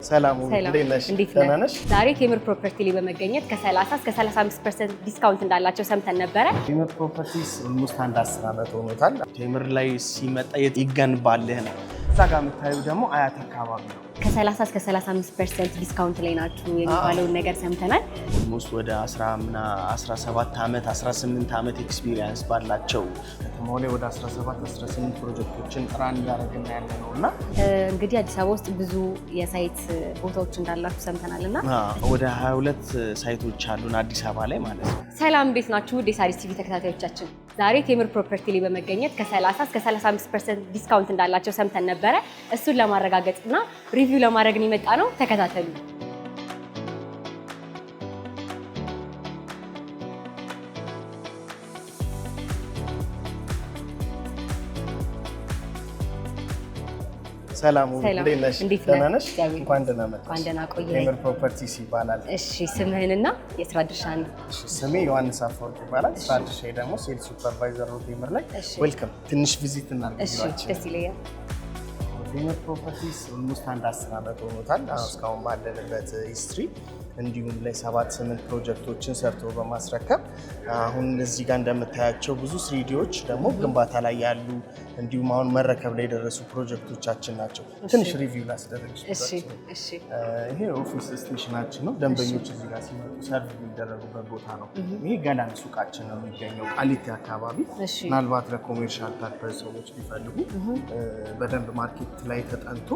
ሰላም፣ እንዴት ነሽ? ደህና ነሽ? ዛሬ ቴምር ፕሮፐርቲ ላይ በመገኘት ከ30 እስከ 35% discount እንዳላቸው ሰምተን ነበረ። ቴምር ፕሮፐርቲስ almost አንድ 10 ዓመት ሆኖታል። ቴምር ላይ ሲመጣ የት ይገንባልህ ነው። እዛ ጋር የምታዩ ደግሞ አያት አካባቢ ነው። ከ30 እስከ 35% discount ላይ ናችሁ የሚባለውን ነገር ሰምተናል። Almost ወደ 17 ዓመት 18 ዓመት experience ባላቸው ከተማው ላይ ወደ 17 18 ፕሮጀክቶችን run እያደረግን ያለ ነው እና እንግዲህ አዲስ አበባ ውስጥ ብዙ የ site ቦታዎች እንዳላችሁ ሰምተናል እና ወደ 22 site ኦች አሉን አዲስ አበባ ላይ ማለት ነው። ሰላም፣ እንዴት ናችሁ? ውድ የሣድስ ቲቪ ተከታታዮቻችን፣ ዛሬ ቴምር ፕሮፐርቲ ላይ በመገኘት ከ30 እስከ 35% discount እንዳላቸው ሰምተን ነበረ። እሱን ለማረጋገጥ እና review ለማድረግ ነው የመጣነው። ተከታተሉ። ሰላም፣ እንዴት ነሽ? ደህና ነሽ? እንኳን ደህና መጣሽ። እንኳን ደህና ቆየህ። ቴምር ፕሮፐርቲስ ይባላል። እሺ፣ ስምህንና የስራ ድርሻህን? ስሜ ዮሐንስ አፈወርቅ ይባላል። ስራ ድርሻዬ ደግሞ sales supervisor ነው ቴምር ላይ። Welcome። ትንሽ visit እናድርግ። እሺ፣ ደስ ይለኛል። ቴምር ፕሮፐርቲስ almost አንድ 10 ዓመት ሆኖታል እስካሁን ባለንበት history፣ እንዲሁም ላይ 7 8 ፕሮጀክቶችን ሰርቶ በማስረከብ አሁን እዚህ ጋር እንደምታያቸው ብዙ 3D ዎች ደግሞ ግንባታ ላይ ያሉ እንዲሁም አሁን መረከብ ላይ የደረሱ ፕሮጀክቶቻችን ናቸው። ትንሽ review ላስደርግ። ይሄ office station ኣችን ነው። ደንበኞች እዚህ ጋር ሲመጡ serve የሚደረጉበት ቦታ ነው። ይሄ ገላን ሱቃችን ነው የሚገኘው ቃሊቲ አካባቢ። ምናልባት ለ commercial purpose ሰዎች ቢፈልጉ በደንብ market ላይ ተጠንቶ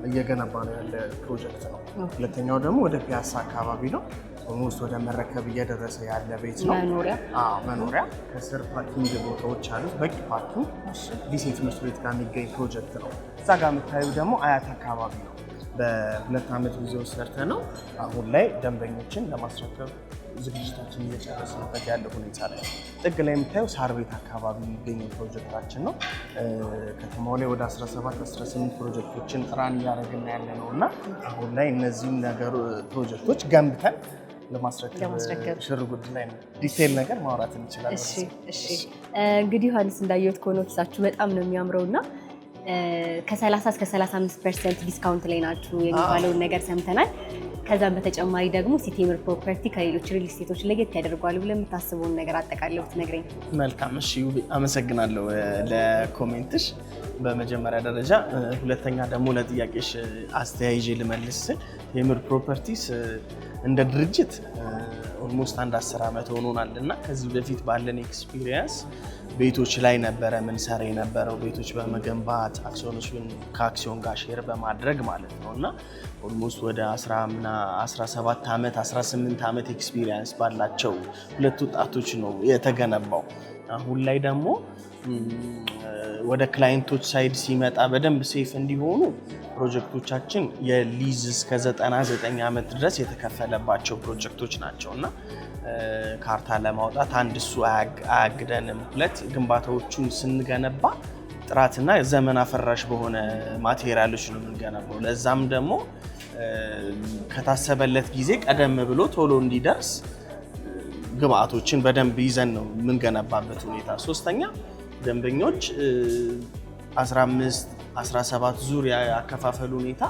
እየገነባ ነው ያለ ፕሮጀክት ነው። ሁለተኛው ደግሞ ወደ ፒያሳ አካባቢ ነው። Almost ወደ መረከብ እየደረሰ ያለ ቤት ነው። መኖሪያ ከስር parking ቦታዎች አሉት፣ በቂ parking። ሊሴ ትምህርት ቤት ጋር የሚገኝ ፕሮጀክት ነው። እዛ ጋር የምታዩ ደግሞ አያት አካባቢ ነው። በ2 ዓመት ጊዜ ውስጥ ሰርተን ነው አሁን ላይ ደንበኞችን ለማስረከብ ዝግጅታችን እየጨረስንበት ያለ ሁኔታ ላይ። ጥግ ላይ የምታየው ሳር ቤት አካባቢ የሚገኘው ፕሮጀክታችን ነው። ከተማው ላይ ወደ 17 18 ፕሮጀክቶችን run እያደረግን ያለ ነው እና አሁን ላይ እነዚህም ነገሩ ፕሮጀክቶች ገንብተን ለማስረከብ ሽር ጉድ ላይ ነው። Detail ነገር ማውራት እንችላለን። እሺ፣ እንግዲህ ዮሐንስ፣ እንዳየሁት ከሆነ office ኣችሁ በጣም ነው የሚያምረው እና ከ30 እስከ 35% discount ላይ ናችሁ የሚባለውን ነገር ሰምተናል። ከዛም በተጨማሪ ደግሞ ቴምር ፕሮፐርቲ ከሌሎች ሪል ስቴቶች ለየት ያደርገዋል ብለህ የምታስበውን ነገር አጠቃለው ብትነግረኝ። መልካም። እሺ፣ አመሰግናለሁ ለ comment ሽ በመጀመሪያ ደረጃ፣ ሁለተኛ ደግሞ ለጥያቄሽ አስተያይዤ ልመልስ ስል ቴምር ፕሮፐርቲስ እንደ ድርጅት almost አንድ 10 ዓመት ሆኖናል እና ከዚህ በፊት ባለን experience ቤቶች ላይ ነበረ ምንሰራ የነበረው፣ ቤቶች በመገንባት፣ አክሲዮኖችን ከአክሲዮን ጋር share በማድረግ ማለት ነው እና almost ወደ 17 ዓመት 18 ዓመት experience ባላቸው ሁለት ወጣቶች ነው የተገነባው። አሁን ላይ ደግሞ ወደ client ኦች side ሲመጣ በደንብ safe እንዲሆኑ ፕሮጀክቶቻችን የሊዝ እስከ 99 ዓመት ድረስ የተከፈለባቸው ፕሮጀክቶች ናቸው እና ካርታ ለማውጣት አንድ እሱ አያግደንም። ሁለት ግንባታዎቹን ስንገነባ ጥራትና ዘመን አፈራሽ በሆነ material ኦች ነው የምንገነባው። ለዛም ደግሞ ከታሰበለት ጊዜ ቀደም ብሎ ቶሎ እንዲደርስ ግብአቶችን በደንብ ይዘን ነው የምንገነባበት ሁኔታ። ሶስተኛ ደንበኞች 15 17 ዙር ያከፋፈሉ ሁኔታ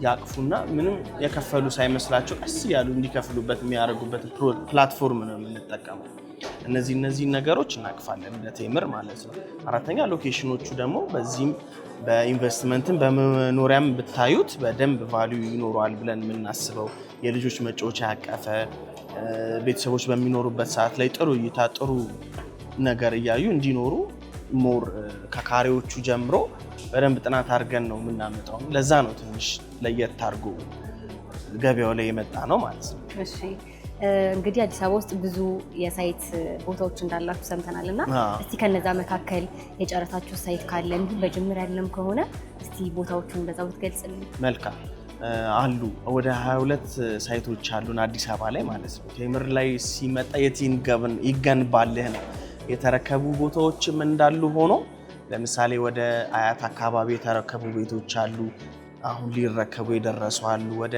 ያቅፉና ምንም የከፈሉ ሳይመስላቸው ቀስ እያሉ እንዲከፍሉበት የሚያደርጉበት platform ነው የምንጠቀመው። እነዚህ ነገሮች እናቅፋለን እንደ ቴምር ማለት ነው። አራተኛ location ኦቹ ደግሞ በዚህም በኢንቨስትመንትም በመኖሪያም ብታዩት በደንብ value ይኖረዋል ብለን የምናስበው፣ የልጆች መጫወቻ ያቀፈ፣ ቤተሰቦች በሚኖሩበት ሰዓት ላይ ጥሩ እይታ ጥሩ ነገር እያዩ እንዲኖሩ more ከካሬዎቹ ጀምሮ በደንብ ጥናት አድርገን ነው የምናመጣው። ለዛ ነው ትንሽ ለየት አድርጎ ገበያው ላይ የመጣ ነው ማለት ነው። እሺ፣ እንግዲህ አዲስ አበባ ውስጥ ብዙ የ site ቦታዎች እንዳላችሁ ሰምተናል እና እስቲ ከነዛ መካከል የጨረሳችሁ site ካለ እንዲሁም በጅምር ያለም ከሆነ እስቲ ቦታዎቹን በዛው ብትገልጽልኝ። መልካም፣ አሉ፣ ወደ 22 site ኦች አሉን አዲስ አበባ ላይ ማለት ነው። ቴምር ላይ ሲመጣ የት ይገንባልህ ነው። የተረከቡ ቦታዎችም እንዳሉ ሆኖ ለምሳሌ ወደ አያት አካባቢ የተረከቡ ቤቶች አሉ። አሁን ሊረከቡ የደረሱ አሉ። ወደ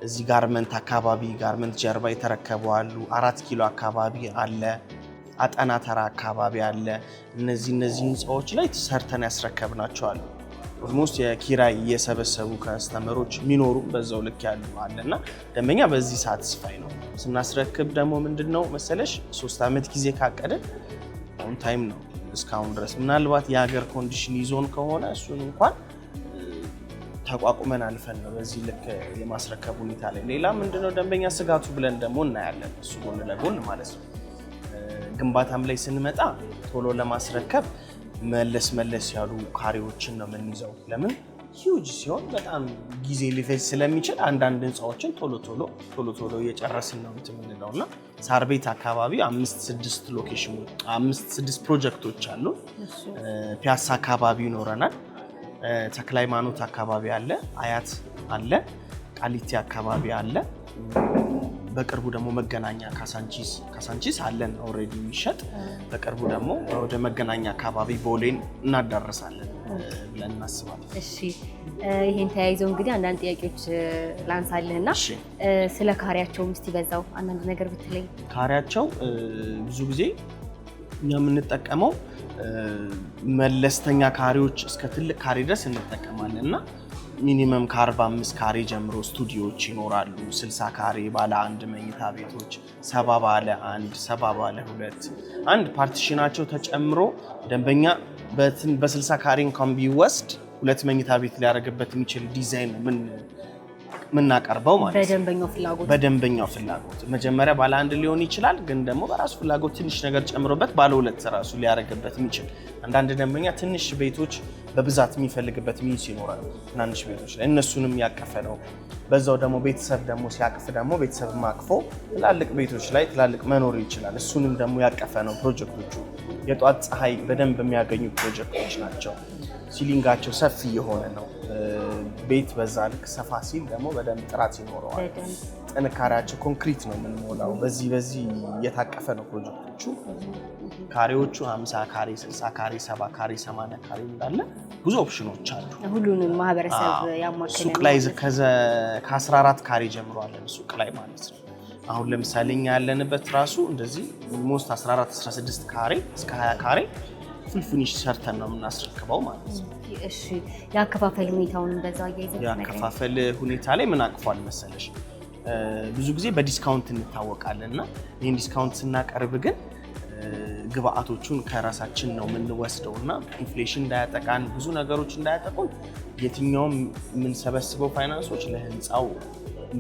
እዚህ ጋርመንት አካባቢ ጋርመንት ጀርባ የተረከቡ አሉ። 4 ኪሎ አካባቢ አለ። አጠና ተራ አካባቢ አለ። እነዚህ ህንፃዎች ላይ ሰርተን ያስረከብናቸው አሉ። Almost የኪራይ እየሰበሰቡ customer ኦች የሚኖሩ በዛው ልክ ያሉ አለ እና ደንበኛ በዚህ satisfy ነው። ስናስረክብ ደግሞ ምንድን ነው መሰለሽ 3 ዓመት ጊዜ ካቀድን on time ነው እስካሁን ድረስ። ምናልባት የሀገር condition ይዞን ከሆነ እሱን እንኳን ተቋቁመን አልፈን ነው በዚህ ልክ የማስረከብ ሁኔታ ላይ። ሌላ ምንድነው ደንበኛ ስጋቱ ብለን ደግሞ እናያለን። እሱ ጎን ለጎን ማለት ነው። ግንባታም ላይ ስንመጣ ቶሎ ለማስረከብ መለስ መለስ ያሉ ካሬዎችን ነው የምንይዘው። ለምን huge ሲሆን በጣም ጊዜ ሊፈጅ ስለሚችል አንዳንድ ህንፃዎችን ቶሎ ቶሎ ቶሎ ቶሎ እየጨረስን ነው እንትን የምንለው። እና ሳር ቤት አካባቢ አምስት ስድስት location፣ አምስት ስድስት ፕሮጀክቶች አሉ። ፒያሳ አካባቢ ይኖረናል። ተክለ ሃይማኖት አካባቢ አለ፣ አያት አለ፣ ቃሊቲ አካባቢ አለ። በቅርቡ ደግሞ መገናኛ ካሳንቺስ አለን already የሚሸጥ። በቅርቡ ደግሞ ወደ መገናኛ አካባቢ ቦሌን እናዳረሳለን ብለን እናስባለን። እሺ፣ ይሄን ተያይዘው እንግዲህ አንዳንድ ጥያቄዎች ላንሳልህ እና ስለ ካሬያቸውም እስቲ በዛው አንዳንድ ነገር ብትለኝ። ካሬያቸው ብዙ ጊዜ እኛ የምንጠቀመው መለስተኛ ካሬዎች እስከ ትልቅ ካሬ ድረስ እንጠቀማለን እና minimum ከ45 ካሬ ጀምሮ ስቱዲዮዎች ይኖራሉ። 60 ካሬ ባለ አንድ መኝታ ቤቶች፣ 70 ባለ አንድ፣ 70 ባለ ሁለት፣ አንድ partition ኣቸው ተጨምሮ ደንበኛ በ60 ካሬ እንኳን ቢወስድ ሁለት መኝታ ቤት ሊያደርግበት የሚችል ዲዛይን ነው የምናቀርበው ማለት ነው። በደንበኛው ፍላጎት። በደንበኛው ፍላጎት መጀመሪያ ባለ አንድ ሊሆን ይችላል፣ ግን ደግሞ በራሱ ፍላጎት ትንሽ ነገር ጨምሮበት ባለ ሁለት ራሱ ሊያደርግበት የሚችል። አንዳንድ ደንበኛ ትንሽ ቤቶች በብዛት የሚፈልግበት means ይኖራል። ትናንሽ ቤቶች ላይ እነሱንም ያቀፈ ነው። በዛው ደግሞ ቤተሰብ ደግሞ ሲያቅፍ ደግሞ ቤተሰብ አቅፎ ትላልቅ ቤቶች ላይ ትላልቅ መኖር ይችላል። እሱንም ደግሞ ያቀፈ ነው ፕሮጀክቶቹ። የጧት ፀሐይ በደንብ የሚያገኙ ፕሮጀክቶች ናቸው። Ceiling ኣቸው ሰፊ የሆነ ነው። ቤት በዛ ልክ ሰፋ ሲል ደግሞ በደንብ ጥራት ይኖረዋል። ጥንካሬያቸው ኮንክሪት ነው የምንሞላው። በዚህ በዚህ እየታቀፈ ነው ፕሮጀክቶቹ። ካሬዎቹ 50 ካሬ፣ 60 ካሬ፣ 70 ካሬ፣ 80 ካሬ እንዳለ ብዙ ኦፕሽኖች አሉ። ሁሉንም ማህበረሰብ ያማከለ ሱቅ ላይ ከ14 ካሬ ጀምሮ አለን ሱቅ ላይ ማለት ነው። አሁን ለምሳሌ እኛ ያለንበት ራሱ እንደዚህ almost 14 16 ካሬ እስከ 20 ካሬ full finish ሰርተን ነው የምናስረክበው ማለት ነው። እሺ፣ የአከፋፈል ሁኔታውንም በዛው አያይዘህ ብትነግረኝ። የአከፋፈል ሁኔታ ላይ ምን አቅፏል መሰለሽ? ብዙ ጊዜ በ discount እንታወቃለን እና ይህን discount ስናቀርብ ግን ግብአቶቹን ከራሳችን ነው የምንወስደው እና inflation እንዳያጠቃን፣ ብዙ ነገሮች እንዳያጠቁን የትኛውም የምንሰበስበው ፋይናንሶች ለህንፃው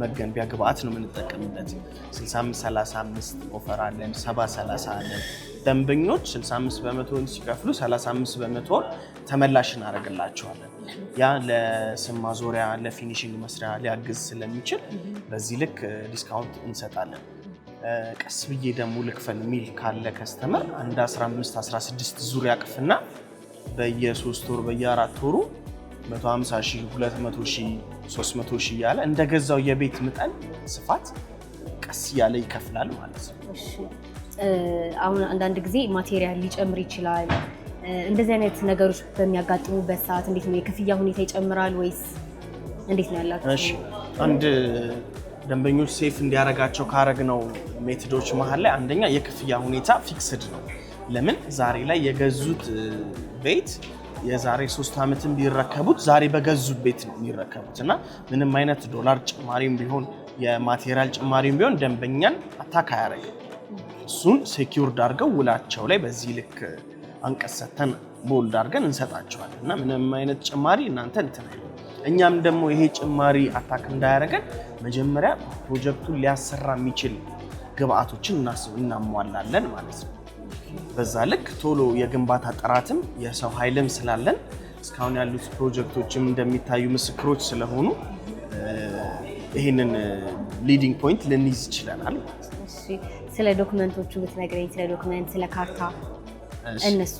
መገንቢያ ግብአት ነው የምንጠቀምበት። 65 35 offer አለን፣ 70 30 አለን። ደንበኞች 65 በመቶን ሲከፍሉ 35 በመቶን ተመላሽ እናደርግላቸዋለን። ያ ለስም ማዞሪያ፣ ለ finishing መስሪያ ሊያግዝ ስለሚችል በዚህ ልክ discount እንሰጣለን። ቀስ ብዬ ደግሞ ልክፈል የሚል ካለ customer አንድ 15 16 ዙር ያቅፍና በየሶስት ወር በየአራት ወሩ 150 ሺህ፣ 200 ሺህ፣ 300 ሺህ እያለ እንደገዛው የቤት መጠን ስፋት ቀስ እያለ ይከፍላል ማለት ነው። እሺ፣ አሁን አንዳንድ ጊዜ material ሊጨምር ይችላል። እንደዚህ አይነት ነገሮች በሚያጋጥሙበት ሰዓት እንዴት ነው፣ የክፍያ ሁኔታ ይጨምራል ወይስ እንዴት ነው ያላችሁ? እሺ፣ አንድ ደንበኞች safe እንዲያደርጋቸው ካረግነው method ኦች መሀል ላይ አንደኛ የክፍያ ሁኔታ fixed ነው። ለምን ዛሬ ላይ የገዙት ቤት የዛሬ 3 ዓመትን ቢረከቡት ዛሬ በገዙት ቤት ነው የሚረከቡት እና ምንም አይነት ዶላር ጭማሪም ቢሆን የ material ጭማሪም ቢሆን ደንበኛን attack አያደርግም። እሱን secured አድርገው ውላቸው ላይ በዚህ ልክ አንቀጽ ሰተን bold አድርገን እንሰጣቸዋለን እና ምንም አይነት ጭማሪ እናንተ እንትን አይልም። እኛም ደግሞ ይሄ ጭማሪ attack እንዳያደርገን መጀመሪያ ፕሮጀክቱን ሊያሰራ የሚችል ግብአቶችን እናሟላለን ማለት ነው። በዛ ልክ ቶሎ የግንባታ ጥራትም የሰው ኃይልም ስላለን እስካሁን ያሉት ፕሮጀክቶችም እንደሚታዩ ምስክሮች ስለሆኑ ይህንን leading point ልንይዝ ችለናል ማለት ነው። እሺ፣ ስለ document ኦቹ ብትነግረኝ፣ ስለ document፣ ስለ ካርታ፣ እነሱ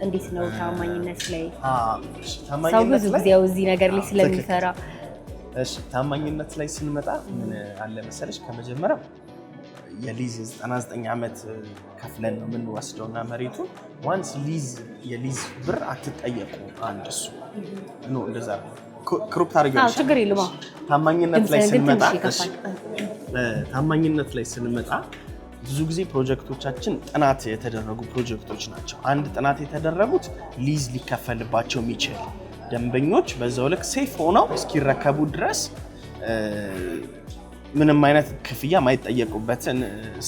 እንዴት ነው ታማኝነት ላይ? እሺ፣ ሰው ታማኝነት ብዙ ላይ ጊዜ ያው እዚህ ነገር ላይ ስለሚፈራ። እሺ፣ ታማኝነት ላይ ስንመጣ ምን አለ መሰለሽ፣ ከመጀመሪያው የሊዝ 99 ዓመት ከፍለን ነው የምንወስደው እና መሬቱን once ሊዝ የሊዝ ብር አትጠየቁ። አንድ እሱ no እንደዛ ነው። Crop ታደርጊዋለሽ። አዎ፣ ችግር የለውም። አዎ። ታማኝነት ላይ ድምፅህን ግን ስንመጣ ትንሽ ይከፋል። እሺ፣ ታማኝነት ላይ ስንመጣ ብዙ ጊዜ ፕሮጀክቶቻችን ጥናት የተደረጉ ፕሮጀክቶች ናቸው። አንድ ጥናት የተደረጉት ሊዝ ሊከፈልባቸው የሚችል፣ ደንበኞች በዛው ልክ safe ሆነው እስኪረከቡ ድረስ ምንም አይነት ክፍያ ማይጠየቁበትን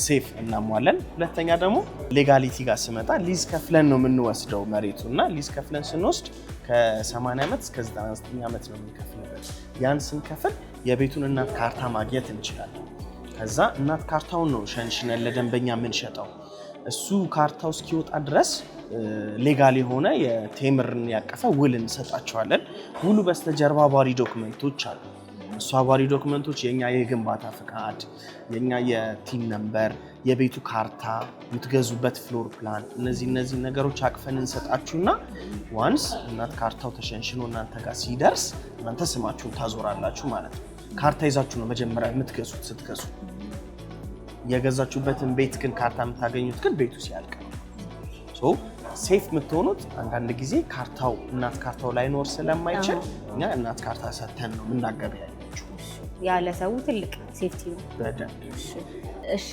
safe እናሟለን። ሁለተኛ ደግሞ legality ጋር ስመጣ ሊዝ ከፍለን ነው የምንወስደው መሬቱ እና ሊዝ ከፍለን ስንወስድ ከ80 ዓመት እስከ 99 ዓመት ነው የምንከፍልበት። ያን ስንከፍል የቤቱን እናት ካርታ ማግኘት እንችላለን። ከዛ እናት ካርታውን ነው ሸንሽነን ለደንበኛ የምንሸጠው። እሱ ካርታው እስኪወጣ ድረስ legal የሆነ የቴምርን ያቀፈ ውል እንሰጣቸዋለን። ውሉ በስተጀርባ አቧሪ document ኦች አሉ። እሱ አቧሪ document ኦች የኛ የግንባታ ፍቃድ፣ የኛ የ TIN number፣ የቤቱ ካርታ፣ የምትገዙበት floor plan፣ እነዚህ ነገሮች አቅፈን እንሰጣችሁና once እናት ካርታው ተሸንሽኖ እናንተ ጋር ሲደርስ እናንተ ስማችሁን ታዞራላችሁ ማለት ነው። ካርታ ይዛችሁ ነው መጀመሪያ የምትገዙት። ስትገዙ የገዛችሁበትን ቤት ግን ካርታ የምታገኙት ግን ቤቱ ሲያልቅ ነው። So safe የምትሆኑት አንዳንድ ጊዜ ካርታው እናት ካርታው ላይኖር ስለማይችል እኛ እናት ካርታ ሰተን ነው የምናገበያያችሁ። ያ ለሰው ትልቅ safety ነው። በደንብ። እሺ፣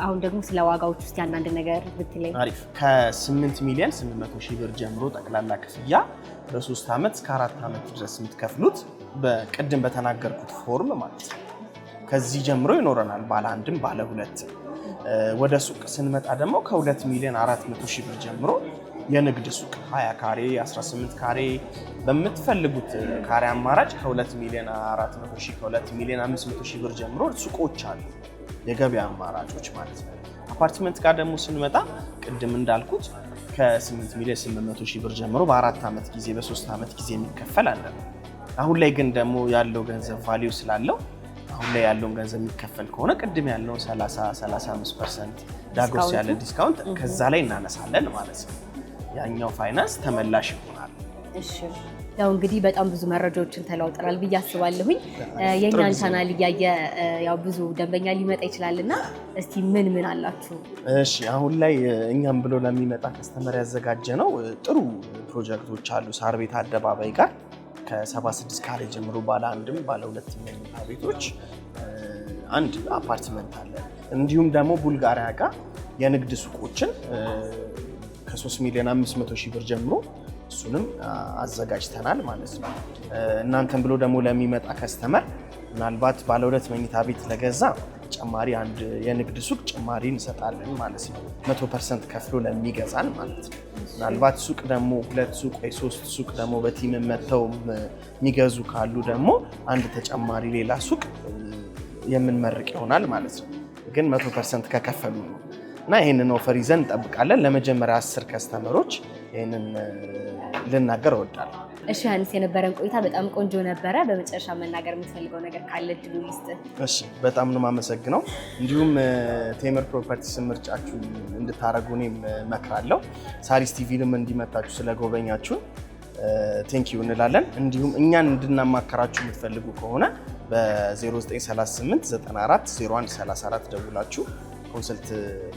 አሁን ደግሞ ስለ ዋጋዎች ውስጥ አንዳንድ ነገር ብትለኝ። አሪፍ። ከ8 ሚሊዮን 800 ሺህ ብር ጀምሮ ጠቅላላ ክፍያ በ3 ዓመት እስከ 4 ዓመት ድረስ የምትከፍሉት በቅድም በተናገርኩት form ማለት ነው። ከዚህ ጀምሮ ይኖረናል ባለ አንድም ባለ ሁለት። ወደ ሱቅ ስንመጣ ደግሞ ከ2 ሚሊዮን 400 ሺህ ብር ጀምሮ የንግድ ሱቅ 20 ካሬ፣ 18 ካሬ በምትፈልጉት ካሬ አማራጭ ከ2 ሚሊዮን 400 ሺህ፣ ከ2 ሚሊዮን 500 ሺህ ብር ጀምሮ ሱቆች አሉ፣ የገበያ አማራጮች ማለት ነው። አፓርትመንት ጋር ደግሞ ስንመጣ ቅድም እንዳልኩት ከ8 ሚሊዮን 800 ሺህ ብር ጀምሮ በ4 ዓመት ጊዜ፣ በ3 ዓመት ጊዜ የሚከፈል አለ። አሁን ላይ ግን ደግሞ ያለው ገንዘብ value ስላለው አሁን ላይ ያለውን ገንዘብ የሚከፈል ከሆነ ቅድም ያለውን 30 35% ዳጎስ ያለ discount ከዛ ላይ እናነሳለን ማለት ነው። ያኛው ፋይናንስ ተመላሽ ይሆናል። እሺ፣ ያው እንግዲህ በጣም ብዙ መረጃዎችን ተለዋውጠናል ብዬ አስባለሁኝ። የእኛን ቻናል እያየ ያው ብዙ ደንበኛ ሊመጣ ይችላል እና እስቲ ምን ምን አላችሁ? እሺ፣ አሁን ላይ እኛም ብሎ ለሚመጣ customer ያዘጋጀ ነው ጥሩ ፕሮጀክቶች አሉ። ሳር ቤት አደባባይ ጋር ከ76 ካሬ ጀምሮ ባለ አንድም ባለ ሁለት መኝታ ቤቶች፣ አንድ አፓርትመንት አለ። እንዲሁም ደግሞ ቡልጋሪያ ጋር የንግድ ሱቆችን ከ3 ሚሊዮን 500 ሺህ ብር ጀምሮ እሱንም አዘጋጅተናል ማለት ነው። እናንተን ብሎ ደግሞ ለሚመጣ customer ምናልባት ባለ ሁለት መኝታ ቤት ለገዛ ጨማሪ አንድ የንግድ ሱቅ ጭማሪ እንሰጣለን ማለት ነው። 100% ከፍሎ ለሚገዛን ማለት ነው። ምናልባት ሱቅ ደግሞ ሁለት ሱቅ ወይ ሶስት ሱቅ ደግሞ በ team መጥተው የሚገዙ ካሉ ደግሞ አንድ ተጨማሪ ሌላ ሱቅ የምንመርቅ ይሆናል ማለት ነው። ግን 100% ከከፈሉ ነው እና ይህንን offer ይዘን እንጠብቃለን። ለመጀመሪያ 10 customer ኦች ይህንን ልናገር እወዳለሁ። እሺ ዮሐንስ፣ የነበረን ቆይታ በጣም ቆንጆ ነበረ። በመጨረሻ መናገር የምትፈልገው ነገር ካለ እድሉ ልስጥ። እሺ፣ በጣም ነው የማመሰግነው። እንዲሁም ቴምር ፕሮፐርቲስ ምርጫችሁ እንድታደርጉ እኔም እመክራለሁ። ሳሪስ ቲቪንም እንዲመጣችሁ ስለጎበኛችሁን thank you እንላለን። እንዲሁም እኛን እንድናማከራችሁ የምትፈልጉ ከሆነ በ0938 94 01 34 ደውላችሁ consult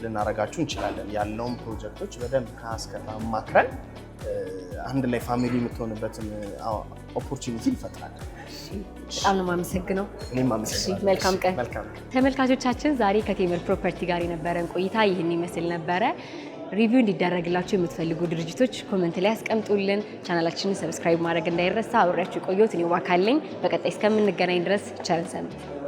ልናረጋችሁ እንችላለን። ያለውን ፕሮጀክቶች በደንብ ከሀ እስከ ፐ አማክረን አንድ ላይ family የምትሆንበትን opportunity እንፈጥራለን። በጣም ነው የማመሰግነው። እኔም አመሰግናለሁ። መልካም ቀን። መልካም ቀን። ተመልካቾቻችን፣ ዛሬ ከቴምር ፕሮፐርቲ ጋር የነበረን ቆይታ ይህን ይመስል ነበረ። Review እንዲደረግላችሁ የምትፈልጉ ድርጅቶች comment ላይ ያስቀምጡልን። ቻናላችንን subscribe ማድረግ እንዳይረሳ። አብሬያችሁ የቆየሁት እኔ ዋካለኝ። በቀጣይ እስከምንገናኝ ድረስ ቸር ሰንብቱ።